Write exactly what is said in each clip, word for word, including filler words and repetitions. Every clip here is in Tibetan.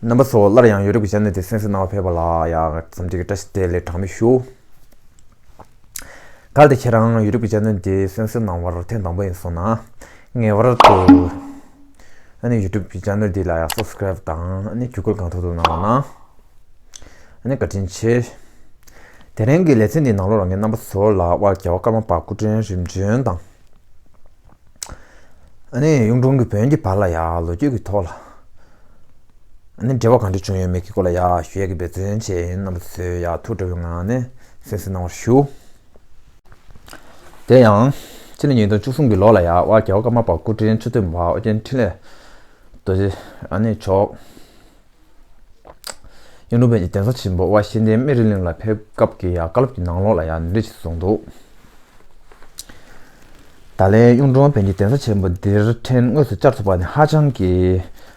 རྣམ་པ་ཚོ་སླར་ཡང་ཡུ་ཊུབ་ཀྱི་ཆེ་ནལ་དེ་གསན་གཟིགས་གནང་བར་ཕེབས་པ་ལ་ཡང་འཚམས་འདྲི་གི་བཀྲ་ཤིས་བདེ་ལེགས་གྲངས་མེད་ཞུ། གལ་ཏེ་ཁྱེད་རང་ཡུ་ཊུབ་ཀྱི་ཆེ་ནལ་དེ་གསན་གཟིགས་གནང་བར་ཐེངས་དང་པོ་ཡིན་སོང་ན། ངེས་པར་དུ་ཨ་ནི་ཡུ་ཊུབ་ཀྱི་ཆེ་ནལ་འདི་ལ་ཡང་སབ་སི་ཀ་རེབ་དང་ཨ་ནི་བརྒྱུད་སྐུལ་གང་ཐུབ་ཐུབ་གནང་རོགས་གནང་། ཨ་ནི་བཀའ་དྲིན་ཆེ། དེ་རིང་གི་ལེ་ཚན་འདིའི་ནང་ལོགས་ལ་ངས་རྣམ་པ་ཚོ་ལ་དབའ་རྒྱལ་བ་ཀརྨ་པ་སྐུ་ཕྲེང་རིམ་བྱོན་དང་། ཨ་ནི་གཡུང་དྲུང་གི་བོན་གྱི་བར་ལ་ཡང་ལོ་རྒྱུས་ཀྱི་ཐོག་ལ་ཨ་ནི་འབྲེལ་བ་གང་འདྲ་བྱུང་ཡོད་མེད་ཀྱི་སྐོར་ལ་ཡང་ཞུ་ཡས་ཀྱི་འབད་བརྩོན་བྱས་ཡིན། རྣམ་པ་ཚོས་ཡང་ཐུགས་སྤྲོ་བའི་ངང་ནས་གསན་གཟིགས་གནང་བར་ཞུ། དེ་ཡང་ཕྱི་ལོ་ཉིས་སྟོང་བཅུ་གསུམ་གྱི་ལོ་ལ་ཡང་དབའ་རྒྱལ་བ་ཀརྨ་པ་སྐུ་ཕྲེང་བཅུ་བདུན་པ་ཨོ་རྒྱན་འཕྲིན་ལས་རྡོ་རྗེ་ཨ་ནི་མཆོག་གཡུང་དྲུང་བོན་གྱི་གདན་ས་ཆེན་པོ་དབའ་བཤེས་གདན་སྨན་རི་གླིང་ལ་ཕེབས་སྐབས་ཀྱི་ཡང་བཀའ་སློབ་ཀྱི་ནང་ལོགས་ལ་ཡང་འདི་འདྲ་ཞིག་གསུངས་འདུག། ད་ལན་གཡུང་དྲུང་བོན་གྱི་གདན་ས་ཆེན་པོ་འདིར་ཕྲན་དངོས་སུ་བཅར་ཐུབ་པ་ནི་ཧ་ཅང་གི་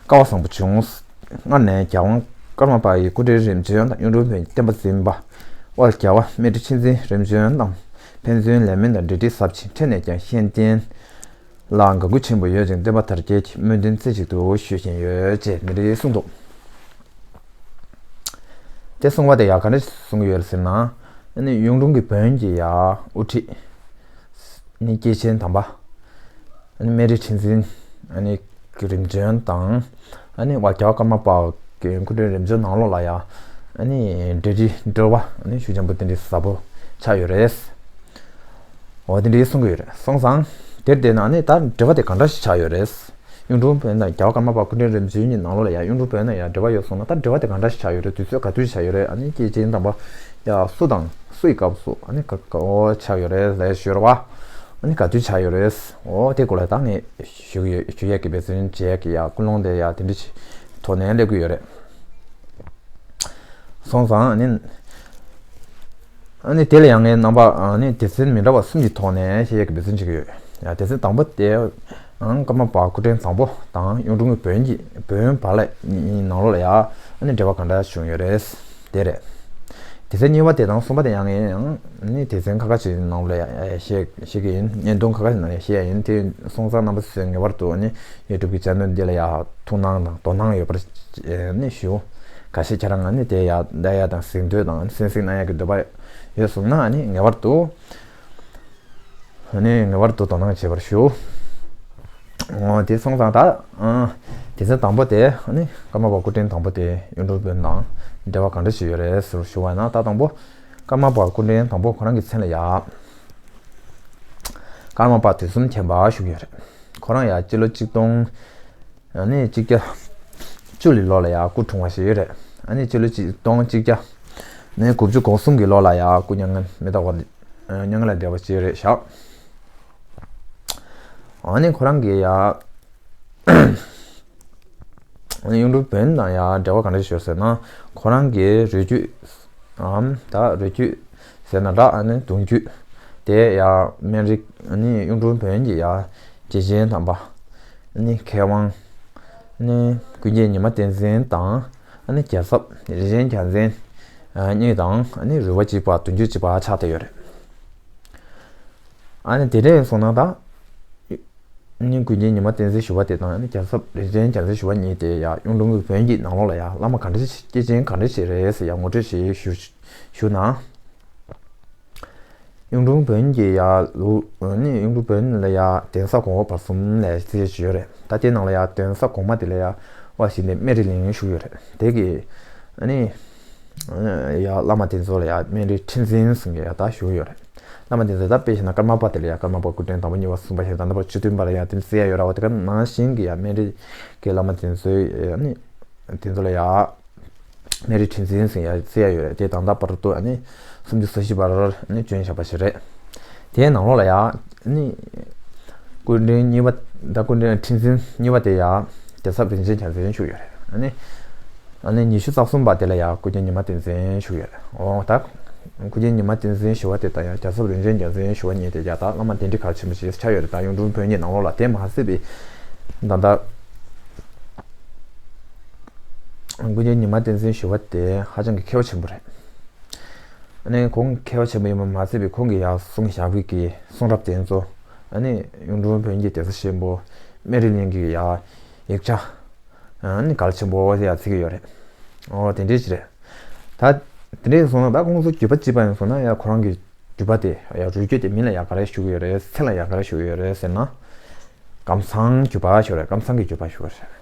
སྐལ་བ་བཟང་པོ་བྱུང་། སྔར་ནས་རྒྱལ་དབང་ཀརྨ་པ་ཡི་སྐུ་ཕྲེང་རིམ་བྱོན་དང་གཡུང་དྲུང་བོན་གྱི་བསྟན་པ་འཛིན་པ་དབའ་རྒྱལ་བ་སྨན་རི་ཁྲི་འཛིན་རིམ་བྱོན་དང་ཕན་ཚུན་ལས་མིན་དང་འབྲེལ་འདྲིས་ཟབ་ཅིང་ཕྲན་ནས་ཀྱང་བཤེས་གདན་ལ་དགའ་མགུ་ཆེན་པོ་ཡོད་ཅིང་བསྟན་པ་དར་རྒྱས་ཀྱི་སྨོན་འདུན་རྩེ་གཅིག་ཏུ་ཞུ་བཞིན་ཡོད་ཅེས་འདི་འདྲའི་གསུངས་འདུག། དེ་གསུངས་པ་དེ་ཡང་ག་འདྲ་གསུང་གི་ཡོད་ཟེར་ན། ཨ་ནི་གཡུང་དྲུང་གི་བོན་གྱི་ཡང་དབུ་ཁྲིད་ནི་སྐྱེས་ཆེན་དམ་པ་ཨ་ནི་སྨན་རི་ཁྲི་འཛིན་ཨ་ནི་གི་རིམ་བྱོན་དང་། ཨ་ནི་དབའ་རྒྱལ་བ་ཀརྨ་པ་གི་སྐུ་ཕྲེང་རིམ་བྱོན་ནང་ལོགས་ལ་ཡང་ཨ་ནི་འབྲེལ་འདྲིས་འབྲེལ་བ་ཨ་ནི་ཤུགས་ཆེན་པོ་དེ་འདྲའི་ཟབ་པོ་ཆགས་ཡོད་རེད། འོ་དེ་འདྲའི་གསུང་གི་ཡོད་རེད། སོང་ཙང་དེར་བལྟས་ན་ཨ་ནི་ད་འབྲེལ་བ་དེ་ག་འདྲ་ཞིག་ཆགས་ཡོད་རེད། གཡུང་དྲུང་བོན་དང་རྒྱལ་བ་ཀརྨ་པ་སྐུ་ཕྲེང་རིམ་བྱོན་གཉིས་ནང་ལོགས་ལ་ཡང་གཡུང་དྲུང་བོན་དང་ཡང་འབྲེལ་བ་ཡོད་སོང་ན་ད་འབྲེལ་བ་དེ་ག་འདྲ་ཞིག་ཆགས་ཡོད་རེད། དུས་ཚོད་ག་དུས་ཆགས་ཡོད་རེད། ཨ་ནི་སྐྱེས་ཆེན་དམ་པ་ཡང་སུ་དང་སུའི་སྐབས་སུ་ཨ་ནི་ག་ག་འོ་ཆགས་ཡོད་རེད་ལས་ཞུ་ར་བ། ཨ་ནི་ག་དུས་ཆགས་ཡོད་རེད། འོ་དེ་སྐོར་ལ་ད་ངས་ཞུ་གི་ཡོད། ཞུ་ཡས་ཀྱི་འབད་བརྩོན་བྱེད་ཡས་ཀྱི་ཡང་ཀུན་སློང་དེ་ཡང་དེ་འདྲ་ཞིག་ཐོག་ནས་སླེབས་ཀྱི་ཡོད་རེད། སོང་ཙང་ཨ་ནི། ཨ་ནི་དེ་ལ་ཡང་ངས་རྣམ་པ་ཨ་ནི་སྡེ་ཚན་མི་འདྲ་བ་གསུམ་གྱི་ཐོག་ནས་བཤད་ཡས་ཀྱི་འབད་བརྩོན་བྱེད་ཀྱི་ཡོད། ཡང་སྡེ་ཚན་དང་པོ་དེ་ཨང་ཀརྨ་པ་སྐུ་ཕྲེང་དང་པོ་དང་གཡུང་དྲུང་གི་བོན་གྱི་བོན་བར་ལ་ནང་ལོགས་ལ་ཡང་ཨ་ནི་འབྲེལ་བ་ག་འདྲ་བྱུང་ཡོད་རེད། དེ་རེད། སྡེ་ཚན་གཉིས་པ་དེ་དང་གསུམ་པ་དེ་ཡང་ངས་ཡང་ཨ་ནི་སྡེ་ཚན་ཁ་ཁ་ཅིག་ནང་ལ་ཡང་བཤད་བཤད་ཀྱི་ཡིན། བརྙན་ཐུང་ཁ་ཁ་ཅིག་ནང་ཡང་བཤད་ཡ་ཡིན། དེ་སོང་ཙང་རྣམ་པ་ཚོས་ངེས་པར་དུ་ཨ་ནི་ཡུ་ཊུབ་ཀྱི་ཆེ་ནལ་འདི་ལ་ཡང་ཐུགས་སྣང་དང་དོ་སྣང་ཡོད་པར་ཨ་ནི་ཞུ། གལ་སྲིད་ཁྱེད་རང་ཨ་ནི་དེ་ཡང་བལྟ་ཡ་དང་གཟིགས་འདོད་དང་གསན་གཟིགས་གནང་ཡ་གི་འདོད་པ་ཡོད་སོང་ན་ཨ་ནི་ངེས་པར་དུ་ཨ་ནི་ངེས་པར་དུ་དོ་སྣང་བྱེད་པར་ཞུ། འོ་དེ་སོང་ཙང་ད་ཨ་སྡེ་ཚན་དང་པོ་དེ་ཨ་ནི་ཀརྨ་པ་སྐུ་ཕྲེང་དང་པོ་དེ་གཡུང་དྲུང་བོན་དང་འབྲེལ་བ་གང་འདྲ་ཞིག་ཡོད་རེད་ཟེར་ཞུ་བ་ཡིན་ན། ད་དང་པོ་ཀརྨ་པ་སྐུ་ཕྲེང་དང་པོ་ཁོ་རང་གི་མཚན་ལ་ཡ་ཀརྨ་པ་དུས་གསུམ་མཁྱེན་པ་ཞུ་གི་ཡོད་རེད། ཁོ་རང་ཡང་སྤྱི་ལོ་གཅིག་སྟོང་ཨ་ནི་གཅིག་བརྒྱ་བཅུ་ལི་ལོ་ལ་ཡང་སྐུ་འཁྲུངས་པ་ཞིག་ཡོད་རེད། ཨ་ནི་སྤྱི་ལོ་གཅིག་སྟོང་གཅིག་བརྒྱ་ནས་དགུ་བཅུ་གོ་གསུམ་གྱི་ལོ་ལ་ཡང་སྐུ་མྱ་ངན་མི་རྟག་པ་མྱ་ངན་ལས་འདས་པ་ཞིག་རེད་བཞག། ཨ་ནི་ཁོ་རང་གི་ཡང་གཡུང་དྲུང་བོན་དང་ཡང་འབྲེལ་བ་ག་འདྲ་ཞིག་ཡོད་ཟེར་ན། ཁོ་རང་གི་རུས་རྒྱུད་ཨམ་ད་རུས་རྒྱུད་ཟེར་ན་འདྲ། ཨ་ནི་གདུང་རྒྱུད་དེ་ཡང་སྨན་རི་ཨ་ནི་གཡུང་དྲུང་བོན་གྱི་ཡང་རྗེ་ཆེན་དམ་པ་ཨ་ནི་མཁས་དབང་ཨ་ནི་ཀུན་མཁྱེན་ཉི་མ་བསྟན་འཛིན་དང་ཨ་ནི་རྒྱལ་ཚབ་རིན་ཆེན་རྒྱལ་མཚན་གཉིས་དང་ཨ་ནི་རུས་པ་གཅིག་པ་གདུང་རྒྱུད་གཅིག་པ་ཆགས་བསྡད་ཡོད་རེད། ཨ་ནི་དེ་འདྲ་ཡིན་སོང་ན་ད། ནི་ཀུན་མཁྱེན་ཉི་མ་བསྟན་འཛིན་ཞུ་བ་དེ་དང་ནི་རྒྱལ་ཚབ་རིན་ཆེན་རྒྱལ་མཚན་ཞུ་བ་གཉིས་དེ་ཡང་གཡུང་དྲུང་གི་བོན་གྱི་ནང་ལོགས་ལ་ཡང་བླ་མ་ག་འདྲ་ཞིག་སྐྱེས་ཆེན་ག་འདྲ་ཞིག་རེད་ཟེར་ཡང་ངོ་སྤྲོད་ཞིག་ཞུ་ཞུ་ན། གཡུང་དྲུང་བོན་གྱི་ཡང་ལུགས་ནི་གཡུང་དྲུང་བོན་ལ་ཡང་གདན་ས་གོང་འོག་བར་གསུམ་ལ་ཞེས་ཞུ་ཡོད་རེད། ད་དེ་ནང་ལ་ཡང་གདན་ས་གོང་མ་དེ་ལ་ཡང་དབའ་བཤེས་གདན་སྨན་རི་གླིང་བཞུགས་ཡོད་རེད། དེ་གི་ནི། ཡང་བླ་མ་དེ་ཚོ་ལ་ཡང་སྨན་རི་ཁྲི་འཛིན་ཟེར་མཁན་ཡང་ད་བཞུགས་ཡོད་རེད། བླ་མ་དེ་ཚོ་ད་དཔེ་བཞག་ན་ཀརྨ་པ་དེ་ལ་ཡང་ཀརྨ་པ་སྐུ་ཕྲེང་དང་པོ་གཉིས་པ་གསུམ་པ་ཞེས་ད་ལྟ་བར་བཅུ་བདུན་པ་ལ་ཡང་དེ་བརྩི་ཡ་ཡོད་རེད་བ། དེ་ག་ནང་བཞིན་གྱི་ཡང་སྨན་རི་གི་བླ་མ་དེ་ཚོའི་ནི་དེ་ཚོ་ལ་ཡང་སྨན་རི་ཁྲི་འཛིན་ཟེར་ཡང་བརྩི་ཡ་ཡོད་རེད། དེ་ད་ལྟ་བར་དུ་ནི་སུམ་ཅུ་སོ་བཞི་བར་ནི་བྱོན་བཞག་པ་ཞིག་རེད། དེའི་ནང་ལོགས་ལ་ཡང་ནི། སྐུ་ཕྲེང་གཉིས་པ་ད་སྐུ་ཕྲེང་ཁྲི་འཛིན་གཉིས་པ་དེ་ཡང་རྒྱལ་ཚབ་རིན་ཆེན་རྒྱལ་མཚན་བཞུགས་ཡོད་རེད། ཨ་ནི། ཨ་ནི་ཉི་ཤུ་རྩ་གསུམ་པ་དེ་ལ་ཡང་སྐུ་མཁྱེན་ཉི་མ་བསྟན་འཛིན་བཞུགས་ཡོད་རེད། འོ་ད། སྐུ་མཁྱེན་ཉི་མ་བསྟན་འཛིན་ཞུ་བ་དེ་དང་ཡང་རྒྱལ་ཚབ་རིན་ཆེན་རྒྱལ་མཚན་ཞུ་བ་གཉིས་དེ་ཡང་ད་བླ་མ་གདན་ཁྲི་གལ་ཆེན་པོ་ཞིག་ཆགས་ཡོད་རེད། ད་གཡུང་དྲུང་བོན་གྱི་ནང་ལོགས་ལ་དེ་མ་ཟད་པའི་ད་ལྟ་སྐུ་མཁྱེན་ཉི་མ་བསྟན་འཛིན་ཞུ་བ་དེ་ཧ་ཅང་གི་མཁས་པ་ཆེན་པོ་རེད། ཨ་ནི་ཁོང་མཁས་པ་ཆེན་པོ་ཡིན་པ་མ་ཟད་པའི་ཁོང་གིས་ཡང་གསུངས་བཞག་པའི་གི་གསུང་རབ་དེ་ཚོ་ཨ་ནི་གཡུང་དྲུང་བོན་གྱི་གདན་ས་ཆེན་པོ་སྨན་རི་གླིང་གི་ཡང་ཡིག་ཆ་ ཨ་ནི་གལ་ཆེན་པོ་ཡ་བརྩི་གི་ཡོད་རེད། ཨོ་དེ་འདྲས་ཅིག་རེད། ད་དེ་འདྲས་སོང་ན་ད་ཁོང་ཚོ་བརྒྱུད་པ་གཅིག་པ་ཡིན་སོང་ན་ཡ་ཁོ་རང་གི་བརྒྱུད་པ་དེ་ཡ་རུས་རྒྱུད་དེ་མིང་ལ་ཡ་ག་རེ་ཞུ་གི་ཡོད་རེད། མཚན་ལ་ཡ་ག་རེ་ཞུ་གི་ཡོད་རེད་ཟེར་ན། ཀམ་ཚང་བརྒྱུད་པ་ཞུ་རེད། ཀམ་ཚང་གི་བརྒྱུད་པ་ཞུ་རེད།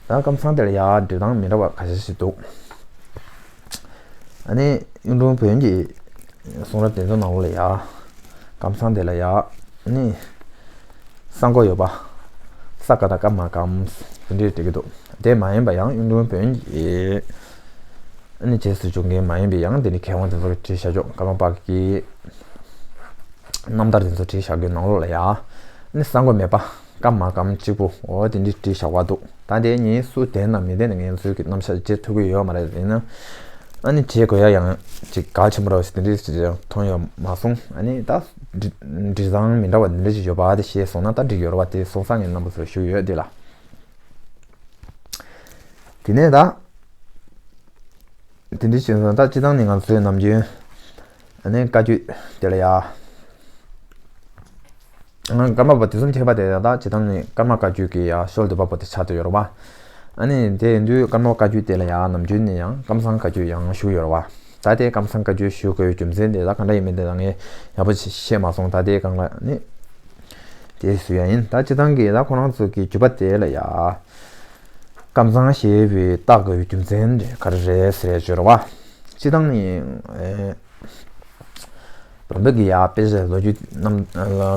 ད་ཀམ་ཚང་དེ་ལ་ཡ་འབྲི་སྟངས་མི་འདྲ་བ་ཁ་ཤས་ཤིག་འདུག་ཨ་ནི་གཡུང་དྲུང་བོན་གྱི་གསུང་རབ་དེ་ཚོ་ནང་ལོགས་ལ་ཡ། ཀམ་ཚང་དེ་ལ་ཡ། ཨ་ནི། ས་མགོ་ཡོད་པ། ས་ཀ་བཏགས་སྐ་མ་ཀམ། དེ་འདྲས་བྲིས་ཀྱི་འདུག་དེ་མ་ཡིན་པ་ཡང་གཡུང་དྲུང་བོན་གྱི། ཨ་ནི་རྗེས་སུ་འཇུག་མཁན་མ་ཡིན་པའི་ཡང་དེ་འདྲའི་མཁས་དབང་དེ་ཚོ་གིས་བྲིས་བཞག་ཆོག་ཀརྨ་པ་གི། རྣམ་ཐར་དེ་ཚོ་བྲིས་བཞག་རྒྱུའི་ནང་ལོགས་ལ་ཡ། ཨ་ནི་ས་མགོ་མེད་པ། སྐ་མ་ཀམ་གཅིག་པུ། འོ་དེ་འདྲའི་བྲིས་བཞག་པ་འདུག་ད་དེ་ངས་སུ་བདེན་དང་མི་བདེན་ངས་ཚོའི་གི་རྣམ་གཞག་བྱེད་ཐུབ་ཀྱི་ཡོད་མ་རེད། ཡིན་ན། ཨ་ནི་བྱེད་དགོས་ཡ་ཡང་ཅིག་གལ་ཆེན་པོ་རེད་ཟེར་དེ་འདྲའི་ཅིག་ཡང་མཐོང་ཡོད་མ་སོང་། ཨ་ནི་ད་འབྲི་འབྲི་སྟངས་མི་འདྲ་བ་འདི་འདྲ་ཅིག་ཡོད་པ་དེ་ཤེས་སོང་ན་ད་འགྲིག་ཡོད་རེད་བ། དེ་སོང་ཙང་ངས་རྣམ་པ་ཚོར་ཞུ་ཡོད་འདི་ལ། དེ་ནས་ད། དེ་འདྲའི་བྱས་སོང་ད་སྤྱིར་བཏང་ནི་ང་ཚོའི་ནམ་རྒྱུན། ཨ་ནི་བཀའ་བརྒྱུད་དེ་ལ་ཡ། ཀརྨ་པ་དུས་གསུམ་མཁྱེན་པ་དེ་ཡང་ད་ཇི་ལྟར་ནི་ཀརྨ་བཀའ་བརྒྱུད་ཀྱི་ཡང་ཤོ་ལོ་ཀ་པོ་དེ་ཆགས་བསྡད་ཡོད་རེད་བ། ཨ་ནི་དེ་ཡིན་དུས་ཀརྨ་བཀའ་བརྒྱུད་དེ་ལ་ཡང་ནམ་རྒྱུན་ནས་ཡང་ཀམ་ཚང་བཀའ་བརྒྱུད་ཡང་ཞུ་ཡོད་རེད་བ། ད་དེ་ཀམ་ཚང་བཀའ་བརྒྱུད་ཞུ་དགོས་རྒྱུ་མཚན་དེ་ད་ག་འདྲ་ཡིན་མིན་དེ་ད་ངས་ཡག་པོ་ཞིག་ཤེས་མ་སོང་། ད་དེ་གང་ལ་ནི་དེ་སུ་ཡང་ཡིན། ད་སྤྱིར་བཏང་གི་ད་ཁོ་རང་ཚོ་གི་བརྒྱུད་པ་དེ་ལ་ཡང་ཀམ་ཚང་ཞེས་པའི་བཏགས་དགོས་རྒྱུ་མཚན་དེ་ག་རེ་རེད་ཟེར་ཡ་ཅིག་ཡོད་རེད་བ། སྤྱིར་བཏང་ནི། བོན་པོ་གི་ཡ་དཔེ་ཆ་ལོ་རྒྱུས་རྣམས་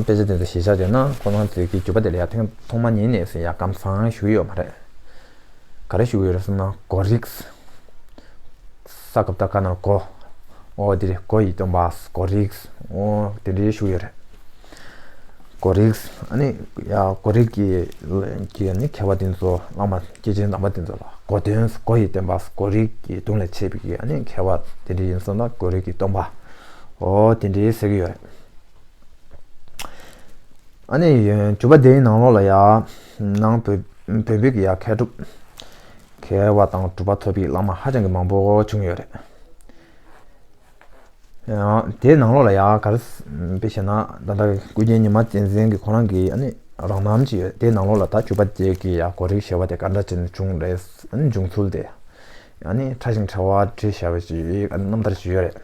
དཔེ་ཆ་དེ་ཚོ་གཞི་བཞག་བྱས་ན་ཁོ་རང་ཚོའི་གི་བརྒྱུད་པ་དེ་ལ་ཡ་ཐེངས་ཐོག་མ་ཉིད་ནས་ཟེར་ཡ་ཀམ་ཚང་ཞུ་གི་ཡོད་མ་རེད། ག་རེ་ཞུ་གི་ཡོད་རེད་ཟེར་ན་གོ་རིགས། ས་ཀ་བཏགས་སྐ་ན་གོ། འོ་དེ་རེད། གོ་ཡི་སྟོན་པ་གོ་རིགས། འོ་དེ་འདྲའི་ཞུ་གི་ཡོད་རེད། གོ་རིགས། ཨ་ནི་ཡ་གོ་རིགས་ཀྱི་ཀྱི་ཨ་ནི་མཁས་པ་དེ་ཚོ་བླ་མ་སྐྱེས་ཆེན་དམ་པ་དེ་ཚོ་ལ་གོ་སྟོན། གོ་ཡི་སྟོན་པ་གོ་རིགས་ཀྱི་དུང་ལས་མཆེད་པའི་ཀྱི་ཨ་ནི་མཁས་པ་དེ་འདྲ་ཡིན་སོང་ན་གོ་རིགས་ཀྱི་སྟོན་པ། འོ་དེ་འདྲའི་ཟེར་གྱི་ཡོད་རེད། ཨ་ནི་བརྒྱུད་པ་དེའི་ནང་ལོགས་ལ་ཡ་ནང་བོད་བོད་བོད་ཀྱི་ཡ་མཁས་གྲུབ་མཁས་པ་དང་གྲུབ་པ་ཐོབ་པའི་བླ་མ་ཧ་ཅང་གི་མང་པོ་བྱུང་ཡོད་རེད། དེའི་ནང་ལོགས་ལ་ཡ་ག་རེ་དཔེ་བཤད་ན་ད་ལྟ་ཀུན་མཁྱེན་ཉི་མ་བསྟན་འཛིན་གྱི་ཁོ་རང་གི་ཨ་ནི་རང་རྣམ་ཅིག་ཡོད། དེའི་ནང་ལོགས་ལ་ད་བརྒྱུད་པ་དེ་གི་ཡ་གོ་རིགས་ཞེས་པ་དེ་ག་འདྲ་བྱས་ནས་བྱུང་རེད། ཨ་ནི་བྱུང་ཚུལ་དེ་ཨ་ནི་ཕྲ་ཞིང་ཕྲ་བ་བྲིས་བཞག་པ་ཅིག་ཨ་ནི་རྣམ་ཐར་ཅིག་ཡོད་རེད།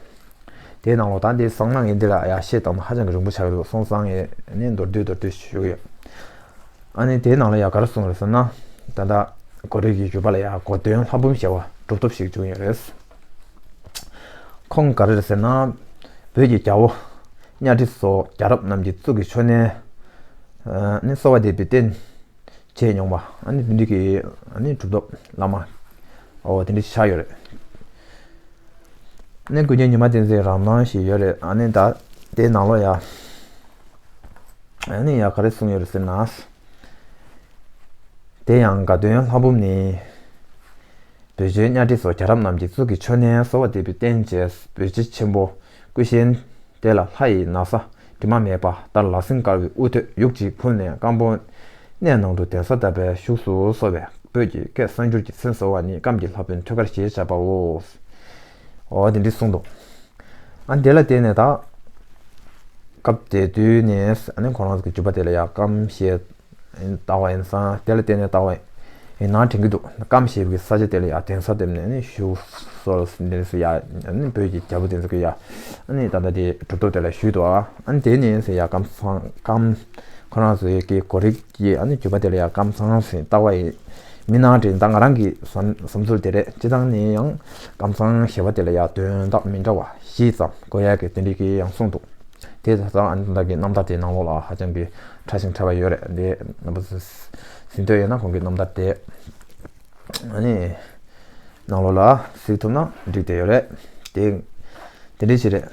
དེའི་ནང་ལོགས་ད་འདི་གསང་སྔགས་ཡིན་འདི་ལ་ཡ་བཤད་སྟངས་ཧ་ཅང་གི་རིང་པོ་ཆགས་ཀྱི་འདུག་སོང་ཙང་ངས་ཨ་ནི་མདོར་བསྡུས་མདོར་བསྡུས་ཞུ་གི་ཡོད། ཨ་ནི་དེའི་ནང་ལ་ཡ་ག་རེ་གསུངས་རེད་ཟེར་ན། ད་ལྟ་གོ་རིགས་ཀྱི་བརྒྱུད་པ་ལ་ཡ་གོ་སྟོན་ལྷ་འབུམ་ཞེས་པ་གྲུབ་ཐོབ་ཞིག་བྱུང་ཡོད་རེད། ཁོང་ག་རེ་རེད་ཟེར་ན། བོད་ཀྱི་རྒྱལ་པོ་གཉའ་ཁྲི་སོགས་རྒྱལ་རབས་རྣམས་ཀྱི་གཙུག་གི་མཆོད་གནས་ནི་གསོལ་བ་འདེབས་པའི་རྟེན་བྱས་མྱོང་བ་ཨ་ནི་འདི་འདྲ་གི་ཨ་ནི་གྲུབ་ཐོབ་བླ་མ་འོ་དེ་འདྲ་ཆགས་ཡོད་རེད། ཨ་ནི་ཀུན་མཁྱེན་ཉི་མ་བསྟན་འཛིན་རང་རྣམ་ཞིག་ཡོད་རེད། ཨ་ནི་ད་དེའི་ནང་ལོགས་ཡ། ཨ་ནི་ཡ་ག་རེ་གསུངས་ཡོད་རེད་ཟེར་ན། དེ་ཡང་དགའ་སྟོན་ལྷ་འབུམ་ནི། བོད་ཆེན་གཉའ་ཁྲི་སོགས་རྒྱལ་རབས་རྣམས་ཀྱི་གཙུག་གི་མཆོད་གནས་གསོལ་བ་འདེབས་པའི་རྟེན་བཅས་བོད་རྗེ་ཆེན་པོ་སྐུ་གཤེགས་དེ་ལ་ལྷ་ཡི་ན་བཟའ་དྲི་མ་མེད་པ་ལྟར་ལག་ཟིན་དཀར་པོའི་དབུ་ཐོད་ཡུག་གཅིག་ཕུལ་ནས་སྐམ་པོ་གནས་ནང་དུ་གདན་ས་བཏབ་པའི་བཞུགས་སུ་གསོལ་བས་བོད་ཀྱི་སྐད་གསར་འགྱུར་གྱི་མཚན་གསོལ་བ་ནི་སྐམ་གྱི་ལྷ་བོན་ཐོད་དཀར་ཞེས་བྱ་བའོ། འོ་དེ་འདྲ་གསུངས་འདུག་ཨ་དེ་ལ་བརྟེན་ནས་ད་སྐབས་དེ་དུས་ནས་ཨ་ནི་ཁོ་རང་ཚོ་གི་བརྒྱུད་པ་དེ་ལ་ཡང་སྐམ་ཞེས་བཏགས་པ་ཡིན་ཙང་དེ་ལ་བརྟེན་ནས་བཏགས་པ་ཡིན་ན་དྲན་གྱི་འདུག་སྐམ་ཞེས་པའི་ས་ཆ་དེ་ལ་ཡང་གདན་ས་འདེབས་ནས་ཨ་ནི་བཞུགས་སོ་འདི་ཚོ་ཡང་ཨ་ནི་བོད་ཀྱི་རྒྱལ་པོ་དེ་ཚོ་གི་ཡང་ཨ་ནི་ད་ལྟ་དེ་གྲུབ་ཐོབ་དེ་ལ་བཞུགས་འདུག་ཨ་ནི་དེ་ནས་ཡང་སྐམ་ཚང་སྐམ་ཁོ་རང་ཚོའི་གི་གོ་རིགས་ཀྱི་ཨ་ནི་བརྒྱུད་པ་དེ་ལ་ཡང་སྐམ་ཚང་ཟེར་བཏགས་པ་ཡིན། མི་ནང་དྲན་ད་ང་རང་གི་བསམ་བསམ་ཚུལ་དེ་རེད། སྤྱིར་བཏང་ནས་ཡང་སྐམ་ཚང་ཞེས་པ་དེ་ལ་ཡང་དོན་དག་མི་འདྲ་བ་བཞི་ཙམ་གོ་ཡག་གི་དེ་འདྲའི་གི་ཡང་གསུངས་འདུག་དེ་ད་ལྟ་ཨ་ནི་ད་ལྟ་གི་རྣམ་ཐར་དེའི་ནང་ལོགས་ལ་ཧ་ཅང་གི་ཕྲ་ཞིང་ཕྲ་བ་ཡོད་རེད། འདི་རྣམ་པ་ཚོས་ཟིན་འདོད་ཡོད་ན་ཁོང་གི་རྣམ་ཐར་དེ་ཨ་ནི་ནང་ལོགས་ལ་གཟིགས་ཐུབ་ན་འགྲིག་བསྡད་ཡོད་རེད། དེ་དེ་འདྲའི་ཞིག་རེད།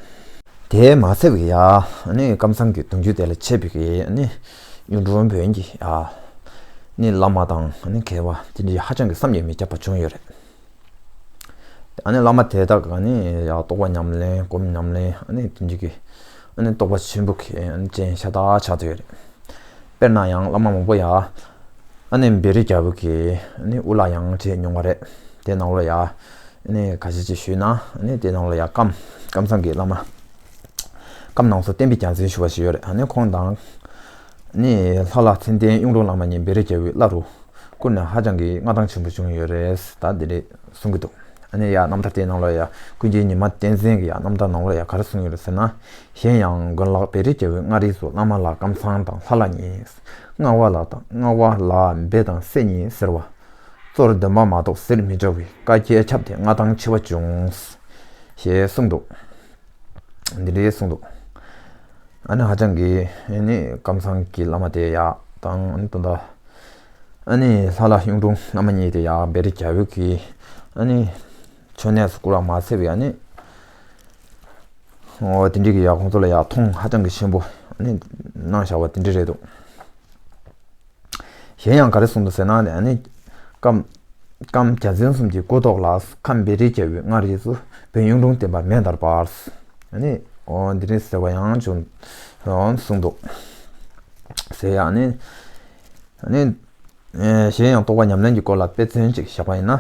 དེ་མ་ཚད་པའི་ཡ་ཨ་ནི་ཀམ་ཚང་གི་གདུང་རྒྱུད་དེ་ལ་ཆད་པའི་གི་ཨ་ནི་གཡུང་དྲུང་བོན་གྱི་ཡ་ཨ་ནི་བླ་མ་དང་ཨ་ནི་མཁས་པ་དེ་འདྲའི་ཧ་ཅང་གི་བསམ་གྱིས་མི་ཁྱབ་པ་བྱུང་ཡོད་རེད། ཨ་ནི་བླ་མ་དེ་དག་ཨ་ནི་ཡ་རྟོགས་པ་ཉམས་ལེན་སྒོམ་ཉམས་ལེན་ཨ་ནི་དེ་འདྲའི་གི་ཨ་ནི་རྟོགས་པ་ཆེན་པོ་གི་ཨ་ནི་ཅན་ཤ་སྟག་ཆགས་བསྡད་ཡོད་རེད། དཔེར་ན་ཡང་བླ་མ་མང་པོ་ཡ། ཨ་ནི་བེ་རི་རྒྱལ་པོ་གི་ཨ་ནི་དབུ་བླ་ཡང་བྱས་མྱོང་བ་རེད། དེ་ནང་ལོགས་ཡ། ཨ་ནི་ཁ་ཤས་ཅིག་ཞུས་ན་ཨ་ནི་དེ་ནང་ལོགས་ཡ་ཀམ་ཀམ་ཚང་གི་བླ་མ། ཀམ་ནང་སོ་བསྟན་པའི་རྒྱལ་མཚན་ཞུ་བ་ཞིག་ཡོད་རེད། ཨ་ནི་ཁོང་དང་། ཨ་ནི་ལྷ་བླ་མཚན་ལྡན་གཡུང་དྲུང་བླ་མ་གཉིས་བེ་རི་རྒྱལ་པོའི་བླ་རུ། བསྐུར་ནས་ཧ་ཅང་གི་མངའ་ཐང་ཆེན་པོ་བྱུང་ཡོད་རེད། ད་འདི་འདྲས་གསུང་གི་འདུག་ཨ་ནི་ཡ་རྣམ་ཐར་དེའི་ནང་ལ་ཡ་ཀུན་མཁྱེན་ཉི་མ་བསྟན་འཛིན་གྱི་ཡ་རྣམ་ཐར་ནང་ལ་ཡ་ག་རེ་གསུངས་ཡོད་རེད་ཟེར་ན། གཞན་ཡང་དགོན་ལག་བེ་རི་རྒྱལ་པོའི་མངའ་རིས་སུ། བླ་མ་ལ་ཀམ་ཚང་དང་ལྷ་ལ་གཉིས། ལྔ་པ་ལ་དང་ལྔ་པ་ལ་བེ་དང་སེ་གཉིས་ཟེར་བ། གཙོར་འདོན་པ་མ་གཏོགས་ཟེར་མི་འདྲ་བའི་བཀའ་རྒྱས་ཁྱབ་སྟེ་མངའ་ཐང་ཆེ་བ་བྱུང་། ཞེས་གསུངས་འདུག་འདི་འདྲའི་གསུངས་འདུག་ཨ་ནི་ཧ་ཅང་གི་ཨ་ནི་ཀམ་ཚང་གི་བླ་མ་དེ་ཡ་དང་ཨ་ནི་ད་ལྟ་ཨ་ནི་ལྷ་ལ་གཡུང་དྲུང་བླ་མ་གཉིས་དེ་ཡ་བེ་རི་རྒྱལ་པོ་གི་ཨ་ནི་མཆོད་གནས་སུ་བཀུར་བ་མ་ཚད་པའི་ཨ་ནི་འོ་དེ་འདྲའི་གི་ཡ་ཁོང་ཚོ་ལ་ཡ་མཐོང་ཧ་ཅང་གི་ཆེན་པོ་ཨ་ནི་གནང་བཞག་པ་དེ་འདྲ་རེད་འདུག་གཞན་ཡང་ག་རེ་གསུངས་འདུག་ཟེར་ན་ནི་ཨ་ནི་ཀམ་ཀམ་རྒྱལ་མཚན་གསུམ་གྱི་སྐུ་ཐོག་ལ་ཁམས་བེ་རི་རྒྱལ་པོའི་མངའ་རིས་སུ་བོན་གཡུང་དྲུང་བསྟན་པ་མེ་ལྟར་འབར། ཨ་ནི་འོ་འདི་རིང་ཟེར་བ་ཡང་བྱུང་འོ་གསུངས་འདུག་ཟེར་ཡ་ཨ་ནི་ཨ་ནི་ཨེ་གཞན་ཡང་རྟོགས་པ་ཉམས་ལེན་གྱི་སྐོར་ལ་དཔེ་མཚོན་ཅིག་བཞག་པ་ཡིན་ན།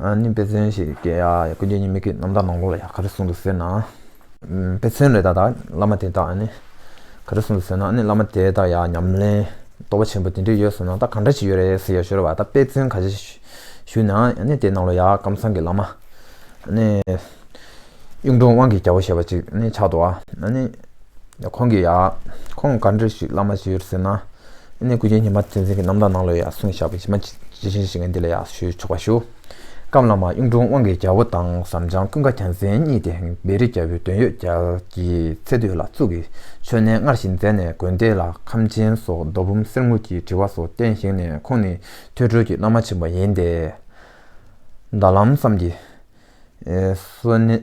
ཨ་ནི་དཔེ་མཚོན་ཞིག་གི་ཡ་ཀུན་མཁྱེན་ཉི་མ་གི་རྣམ་ཐར་ནང་ལོགས་ལ་ཡ་ག་རེ་གསུངས་འདུག་ཟེར་ན། ཨམ་དཔེ་མཚོན་རེད་ད། ད་བླ་མ་དེ་དག་ཨ་ནི་ག་རེ་གསུངས་འདུག་ཟེར་ན། ཨ་ནི་བླ་མ་དེ་དག་ཡ་ཉམས་ལེན་རྟོགས་པ་ཆེན་པོ་དེ་འདྲ་ཡོད་སོང་ན་ད་གང་འདྲ་ཞིག་ཡོད་རེད་ཟེར་ཡ་ཞུ་རེད་བ། ད་དཔེ་མཚོན་ཁ་ཤས་ཞུས་ན་ཨ་ནི་དེ་ནང་ལ་ཡ་ཀམ་ཚང་གི་བླ་མ་ཨ་ནི་གཡུང་དྲུང་དབང་གི་རྒྱལ་པོ་ཞེས་པ་ཅིག་ཨ་ནི་ཆགས་འདུག་ཨ། ཨ་ནི་ཁོང་གི་ཡ་ཁོང་ག་འདྲ་ཞིག་བླ་མ་ཞིག་ཡོད་ཟེར་ན། ཨ་ནི་ཀུན་མཁྱེན་ཉི་མ་བསྟན་འཛིན་གྱི་རྣམ་ཐར་ནང་ལ་ཡང་གསུངས་བཞག་པའི་ཇི་མ་ཇི་བཞིན་ཞིག་ངས་འདི་ལ་ཡང་ཞུ་ཆོག་པ་ཞུ། ཀམ་བླ་མ་གཡུང་དྲུང་དབང་གི་རྒྱལ་པོ་དང་ཟམ་ཅང་ཀུན་དགའ་རྒྱལ་མཚན་གཉིས་ཏེ་བེ་རི་རྒྱལ་པོའི་དོན་ཡོད་རྒྱལ་གྱི་ཚེ་སྟོད་ལ་གཙུག་གི་མཆོད་གནས་སྔར་བཞིན་མཛད་ནས་དགོན་སྡེ་ལ་ཁམས་ཆེན་སོགས་རྡོ་འབུམ་གསེར་དངུལ་གྱི་བྲི་བ་སོགས་བསྟན་བཞེངས་ནས། ཁོང་ནི་ཐོས་གྲོལ་གྱི་བླ་མ་ཆེན་པོ་ཡིན་ཏེ། མདའ་ལམ་བསམ་གྱི་སོ་ནི་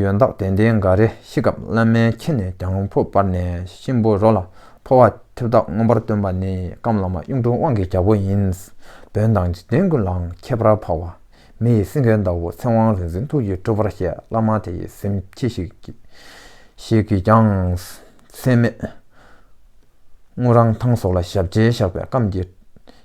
ཡོན་བདག་དད་ལྡན་འགའ་རེ་ཤི་སྐབས་བླ་མའི་ཁྱི་ནས་གྱང་ཕོར་སྤར་ནས་གཤིན་པོ་རོ་ལ་ཕོ་བ་ཐེབས་རྟགས་མངོན་པར་སྟོན་པ་ནི་ཀམ་བླ་མ་གཡུང་དྲུང་དབང་གི་རྒྱལ་པོ་ཡིན། བོན་དང་འཇིག་རྟེན་ཀུན་ལའང་ཁྱད་པར་འཕགས་པ། མི་ཡི་སེང་གེའི་ཟླ་བོ་ཚེ་དབང་རིག་འཛིན་ཐུགས་ཀྱི་སྤྲུལ་པར་བཤད། བླ་མ་དེ་ཡི་གཟིམ་ཁྱི་ཞིག་གིས་ཞིག་གིས་ཀྱང་སེམས་མེད། དངུལ་རང་ཐང་སོགས་ལ་ཞབས་རྗེས་བཞག་པའི་ཀམ་གྱི་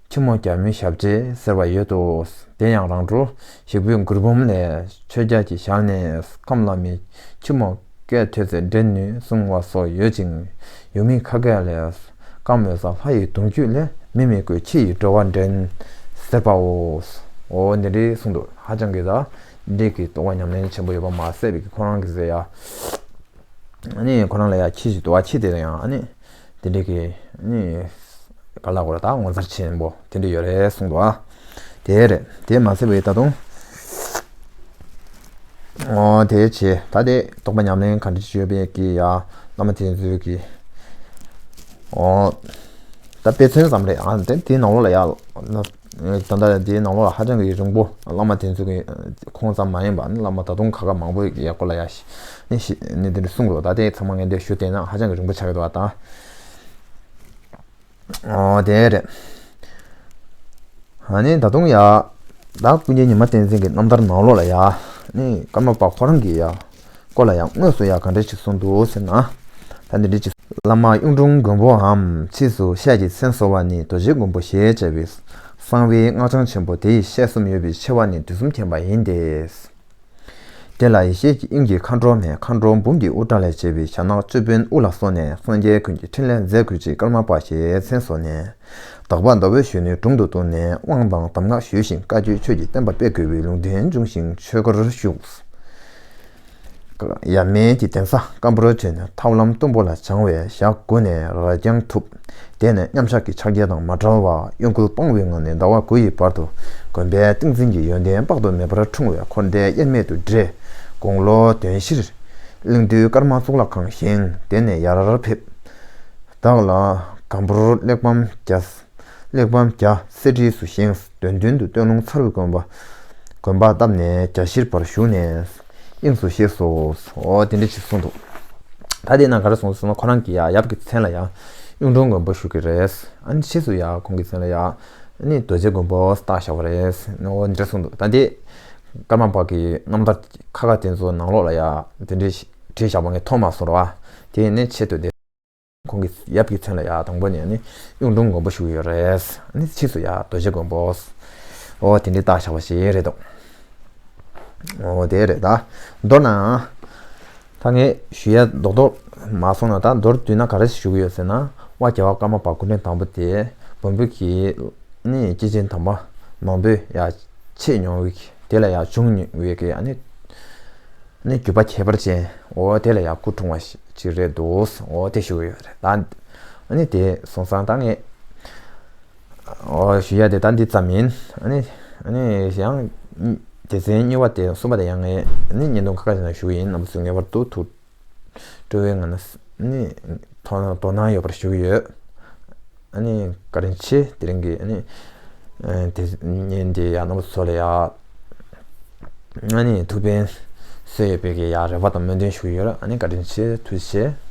ཁྱི་མོ་རྒྱལ་མོའི་ཞབས་རྗེས་ཟེར་བ་ཡོད་དོ། དེ་ཡང་རང་གྲོལ་ཞིག་པོའི་མགུར་འབུམ་ལས། ཆོས་རྒྱལ་གྱི་ཞལ་ནས་ཀམ་བླ་མའི་ཁྱི་མོ་སྐད་ཐོས་ཚེ་འདྲེན་ནུས་གསུང་བ་སོགས་ཡོད་ཅིང་། ཡུལ་མི་ཁ་སྐད་ལས། ཀམ་འོད་གསལ་ལྷ་ཡི་གདུང་རྒྱུད་ལས། མི་མི་རྒོད་ཁྱི་ཡི་འགྲོ་བ་འདྲེན་ཟེར་པའོ། འོ་འདི་འདྲའི་གསུངས་འདུག་ཧ་ཅང་གི་ད་འདི་གི་རྟོགས་པ་ཉམས་ལེན་ཆེན་པོ་ཡོད་པ་མ་ཟད་པའི་ཁོ་རང་གི་ཟེར་ཡ། ཨ་ནི་ཁོ་རང་ལ་ཡ་ཁྱི་ཞིག་འདུག་ཨ། ཁྱི་དེ་ལ་ཡང་ཨ་ནི་དེ་འདྲའི་གི་ཨ་ནི་ག་ལ་གོ་ར་ད་ངོ་མཚར་ཆེན་པོ་དེ་འདྲ་ཡོད་རེད་གསུངས་འདུག་ཨ། དེ་རེད། དེ་མ་ཟད་པའི་ད་དུང་ཨོ་དེ་བྱས་ད་དེ་རྟོགས་པ་ཉམས་ལེན་ག་འདྲ་ཞིག་ཡོད་པའི་གི་ཡ་བླ་མ་དེ་ཚོའི་གི་ཨོ་ད་དཔེ་མཚོན་ཙམ་རེད་ཨ། དེ་དེའི་ནང་ལོགས་ལ་ཡ། ད་ལྟ་དེའི་ནང་ལོགས་ལ་ཧ་ཅང་གི་རིང་པོ་བླ་མ་དེ་ཚོ་གི་ཁོང་ཙམ་མ་ཡིན་པ་ནི་བླ་མ་ད་དུང་ཁ་ཁ་མང་པོ་ཡག་པོ་ལ་ཡ་ནི་ཤི་ནི་དེ་འདྲ་གསུངས་རོགས། ད་དེ་ཚང་མ་ངས་འདིར་ཞུ་བསྡད་ན་ཧ་ཅང་གི་རིང་པོ་ཆགས་ཀྱི་འདུག་བ་ད། ཨོ་དེ་རེད། ཨ་ནི་ད་དུང་ཡ་ད་ཀུན་མཁྱེན་ཉི་མ་བསྟན་འཛིན་གྱི་རྣམ་ཐར་ནང་ལོགས་ལ་ཡ་ནི་ཀརྨ་པ་ཁོ་རང་གི་ཡ། སྐོར་ལ་ཡང་དངོས་སུ་ཡང་ག་འདྲ་ཞིག་གསུངས་འདུག་ཟེར་ན། ད་འདི་འདྲ་ཅིག་བླ་མ་གཡུང་དྲུང་མགོན་པོའམ་ཕྱིས་སུ་ཤར་གྱི་མཚན་གསོལ་བ་ནི་རྡོ་རྗེ་མགོན་པོ་ཞེས་བྱ་བའི་གསང་བའི་སྔགས་འཆང་ཆེན་པོ་དེ་ཡི་ཞལ་གསུམ་ཡོད་པའི་ཆེ་བ་ནི་དུས་གསུམ་མཁྱེན་པ་ཡིན་ཏེ། དེ་ལ་ཡེ་ཤེས་ཀྱི་དབྱིངས་ཀྱི་མཁའ་འགྲོ་མའི་མཁའ་འགྲོ་འབུམ་གྱི་དབུ་སྐྲ་ལས་བྱས་པའི་ཞྭ་ནག་ཅོད་པན་དབུ་ལ་སོགས་ནས་སངས་རྒྱས་ཀུན་གྱི་ཕྲིན་ལས་མཛད་དགོས་ཅེས་ཀརྨ་པ་ཞེས་མཚན་གསོལ་ནས། དག་པ་ཟླ་བའི་གཞོན་ནུའི་དྲུང་དུ་བཏོན་ནས་དབང་དང་གདམས་ངག་ཞུས་ཤིང་བཀའ་བརྒྱུད་ཆོས་ཀྱི་བསྟན་པ་སྤེལ་དགོས་པའི་ལུང་བསྟན་འབྱུང་ཞིང་ཆོས་སྒར་བཞུགས། ཡབ་མེས་ཀྱི་གདན་ས་ཀམ་པོར་བྱོན་ནས་ཐབས་ལམ་གཏུམ་པོ་ལ་སྦྱང་བའི་ཞག་དགུ་ནས་རབ་འབྱམས་ཐུབ། དེ་ནས་མཉམ་བཞག་གི་ཕྱག་རྒྱ་དང་མ་བྲལ་བར་གཡོ་འགུལ་སྤང་བའི་ངང་ནས་ཟླ་བ་དགུ་ཡི་བར་དུ་དགོན་པའི་ཏིང་འཛིན་གྱི་ཡོན་ཏན་དཔག་ཏུ་མེད་པར་འཁྲུངས་པས་འཁོར་འདས་དབྱེར་མེད་དུ་བགྲོད། དགུང་ལོ་བདུན་བཞིར་གླིང་རྡོལ་ཀརྨ་གཙུག་ལག་ཁང་བཞེངས། དེ་ནས་ཡར་ཕེབས། བདག་ལ་གམ་པུར་གླེགས་བམ་རྒྱ། གླེགས་བམ་རྒྱ་གསེར་བྲིས་སུ་བཞེངས། དོན་མདུན་དུ་སྟོད་ལུང་ཚ་རུའི་དགོན་པ། དགོན་པ་བཏབ་ནས་རྒྱ་བཞིར་བར་བཞུགས་ནས་དབྱིངས་སུ་གཤེགས་སོ། འོ་དེ་འདྲ་ཞིག་གསུངས་འདུག་ད་དེ་ན་ག་རེ་གསུངས་སོང་ན་ཁོ་རང་གི་ཡ་ཡབ་ཀྱི་མཚན་ལ་ཡ་གཡུང་དྲུང་མགོན་པོ་ཞུ་གི་རེད། ཨ་ནི་ཕྱིས་སུ་ཡ་ཁོང་གི་མཚན་ལ་ཡ་ཨ་ནི་རྡོ་རྗེ་མགོན་པོ་བཏགས་བཞག་པ་རེད། འོ་འདྲ་གསུངས་འདུག་ད་དེ་ཀརྨ་པ་གི་རྣམ་ཐར་ཁ་ཁ་དེ་ཚོ་ནང་ལོགས་ལ་ཡ་དེ་འདྲ་བྲིས་བཞག་པ་ངས་མཐོང་མ་སོང་ར་བ། དེ་ནས་ཆེད་དུ་དེ། ཁོང་གི་ཡབ་ཀྱི་མཚན་ལ་ཡ་དང་པོ་ནས་ནི་གཡུང་དྲུང་མགོན་པོ་ཞུ་གི་ཡོད་རེད། ནི་ཕྱིས་སུ་ཡ་རྡོ་རྗེ་མགོན་པོ། འོ་དེ་འདྲའི་བཏགས་བཞག་པ་ཞིག་རེད་འདུག་འོ་དེ་རེད་ད། མདོར་ན། ད་ངས་ཞུ་ཡ་རྡོག་རྡོག་མ་སོང་ན་ད་མདོར་བསྡུས་ན་ག་རེ་ཞུ་གི་ཡོད་ཟེར་ན། དབའ་རྒྱལ་བ་ཀརྨ་པ་སྐུ་ཕྲེང་དང་པོ་དེ་བོན་པོ་གི་ ནི་སྐྱེས་ཆེན་དམ་པ་མང་པོས་ཡང་མཆེད་མྱོང་བའི་དེ་ལ་ཡང་བྱུང་མྱོང་བའི་གི་ཨ་ནི་ནི་བརྒྱུད་པ་ཁྱད་པར་ཅན། འོ་དེ་ལ་ཡང་སྐུ་འཁྲུངས་པ་ཞིག་རེད་འདུག་འོ་དེ་ཞུ་གི་ཡོད་རེད་ད། ཨ་ནི་དེ་སོང་ཙང་ད་ངས་འོ་ཞུ་ཡ་དེ་ད་འདི་ཙམ་ཡིན། ཨ་ནི་ཨ་ནི་ཡང་སྡེ་ཚན་གཉིས་པ་དེ་གསུམ་པ་དེ་ཡང་ངས་ཨ་ནི་བརྙན་ཐུང་ཁ་ཁ་ཞིག་ནང་ཞུ་གི་ཡིན། རྣམ་པ་ཚོས་ངེས་པར་དུ་ཐུགས་སྤྲོ་བའི་ངང་ནས་ནི་དོ་དོ་སྣང་ཡོད་པར་ཞུ་གི་ཡོད། ཨ་ནི་བཀའ་དྲིན་ཆེ། དེ་རིང་གི་ཨ་ནི་ཨ་དེ་བརྙན་དེ་ཡང་རྣམ་པ་ཚོ་ལ་ཡང་ཨ་ནི་ཐུགས་ཕན་གསོས་ཡོད་པའི་གི་ཡང་རེ་བ་དང་སྨོན་འདུན་ཞུ་གི་ཡོད། ཨ་ནི་བཀའ་དྲིན་ཆེ། ཐུགས་རྗེ་ཆེ།